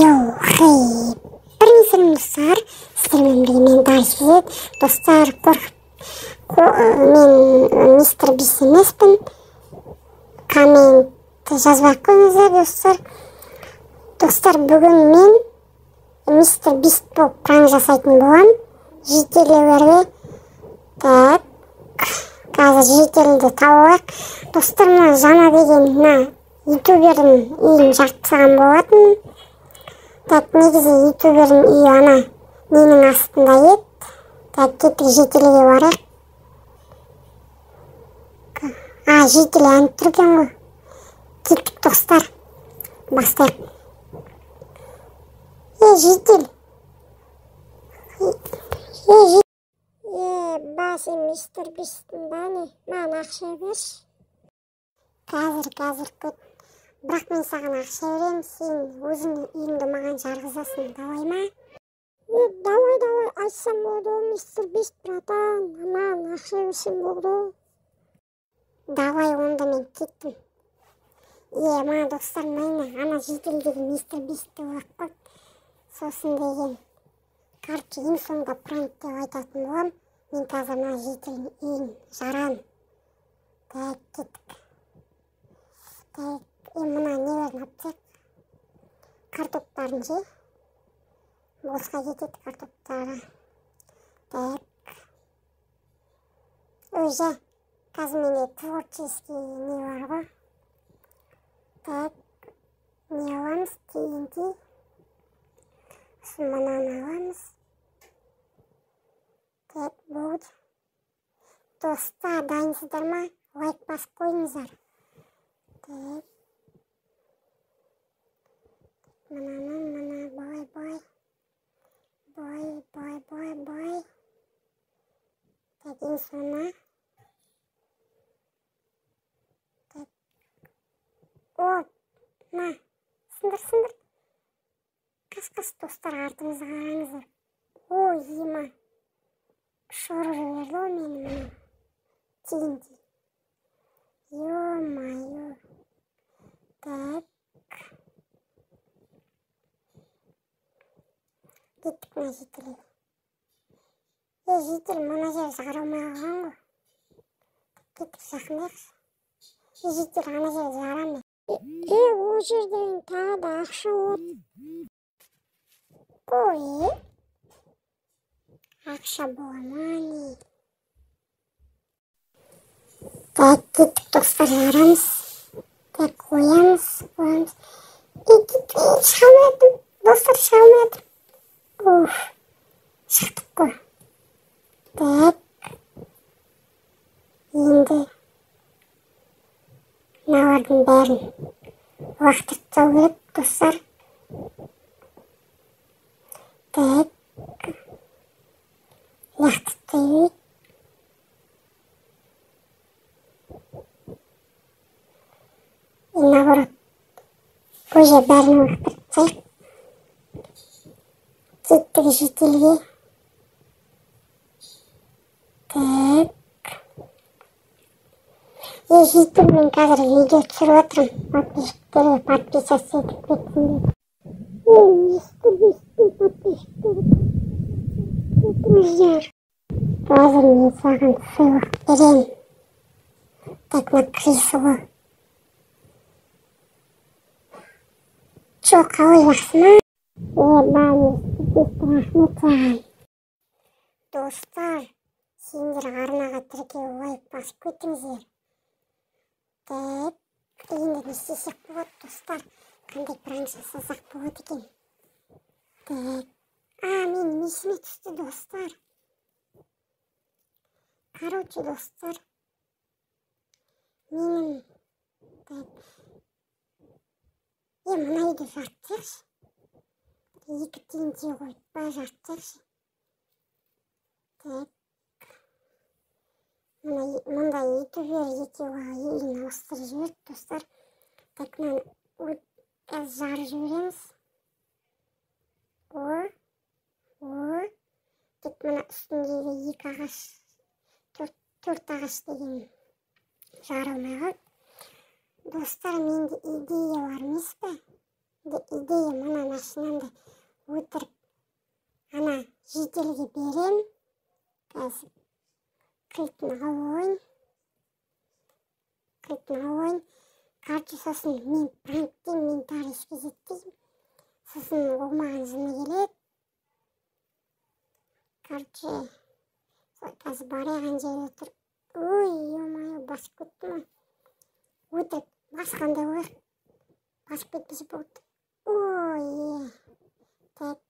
Йоу, хей, бірінші достар, сіздермен бірге мен Дарсвет. Достар, мен мистер Бист емеспін. Коммент жазбай қойыңыздар, достар. Достар, бүгін мен мистер Бист болып пранк жасайтын боламын. Жителерге. Так, қазір жителді тауып алайық. Достар, мына Жана деген мына ютубердің үйін жарып тастаған болатын. Так, негізі ютубердің үйі ана ненің астында еді. Так, кеттік жителге барайық. А, житель әніп тұр екен ғой. Кеттік, достар. Бастайық. Е, житель. Е, житель. Е, ба, сен мистер Бисттің ба не? Маған ақша берші. Қазір, күт. Бірақ мен саған ақша беремін, сен өзіңнің үйіңді маған жарғызасың, давай ма? Е, давай, давай, айтсам болды ғой, мистер Бист, братан, маған ақша берсең болды ғой. Давай, онда мен кеттім. Е, мына достар, міне, ана жителдегі мистер Бистті ойлап қойды. Сосын деген, короче, ең соңында пранк деп айтатын боламын. Мен қазір мына жителдің үйін жарамын. Так, кеттік. Так, мына нелерін алып тастайық. Картоптарын ше. Босқа кетеді картоптары. Так. Өзі, қазір менде творческий не бар ғой. Так, не аламыз? TNT. Сосын мынаны аламыз. Так, болды. Достар, дайынсыздар ма? Лайк басып қойыңыздар. Так. Мынаны, мына, былай, былай. Былай, былай, былай, былай. Так, ең соңына. Так. О, мына, сындыр, сындыр. Қаш, қаш, достар, артымызға қараңыздар. О, ема. Ұшырып жіберді ғой мені мына. TNT. Ё-моё. Так. Кеттік мына жителге. Е, житель, мына жер жарылмай қалған ғой. Кеттік, жақындайықшы. Е, житель, ана жерді жарамын мен. Е, ол жерден тағы да ақша от. Ой, ақша бола ма не? Так, кеттік, достар, жарамыз. Так, қоямыз, қоямыз. Е, кеттік, шыға алмай жатырмын. Достар, шыға алмай жатырмын. Уф, шықтық қой. Так, енді мыналардың бәрін лақтырып тастау керек, достар. Так, лақтырып тастай берейік. И наоборот, уже бәрін лақтырып тастайық. Кеттік жителге. Так. Е, житель, мен қазір видео түсіріп жатырмын. Подписчиктерге подписаться етіп кетсін деп. Е, мистер Бисттің подписчиктері кетіңіздер. Қазір мен саған сыйлық беремін. Так, мына крыса ғой. Чо, қалай, жақсы ма? Е, ба, мистер Бист, рахмет саған. Достар, сендер арнаға тіркеліп лайк басып кетіңіздер. Так, енді не істесек болады, достар? Қандай пранк жасасақ болады екен? Так, а, менің есіме түсті, достар. Короче, достар, менің, так, е, мына үйді жарып тастайықшы. 2 TNT қойып па, жарып тастайықшы. Так, мына мында ютубер екеуі үйін ауыстырып жіберді, достар. Так, мынаны қазір жарып жібереміз. О, о, тек мына үстіндегі 2 ағаш, 4 ағаш деген жарылмай қалды. Достар, менде идея бар емес пе? Идея: мына машинамды өтірік ана жительге берем. Қазір кілтін алып алайын, кілтін алып алайын. Короче, сосын мен пранк деймін, мен Дариш KZ деймін. Сосын ол маған жыны келеді. Короче, сол қазір барайық, ана жерде тұр. Ой, ё-моё, басып кеттім ғой. Өтірік басқандай қояйық, басып кетпесе болды. Ой, так,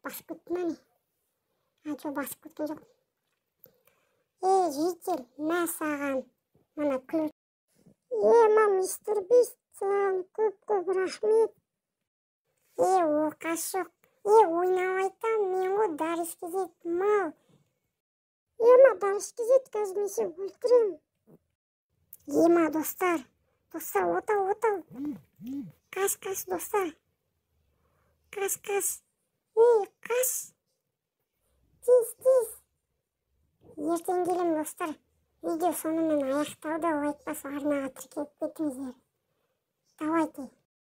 басып кетті ма, не? А, жоқ, басып кеткен жоқ. Ей, житель, мә саған мына ключ. Ема, Мистер Бист, саған көп көп рахмет. Е, оқасы жоқ. Е, ойнап айтамын, мен ғой Дариш KZ, мал. Ема, Дариш KZ, қазір мен сені өлтіремін. Ема, достар, достар, отау, отау, қаш, қаш, достар, қаш, қаш, ей, қаш, тез, тез. Ертең келемін, достар. Видео сонымен аяқталды. Лайк басып, арнаға тіркеліп кетіңіздер. Давайте.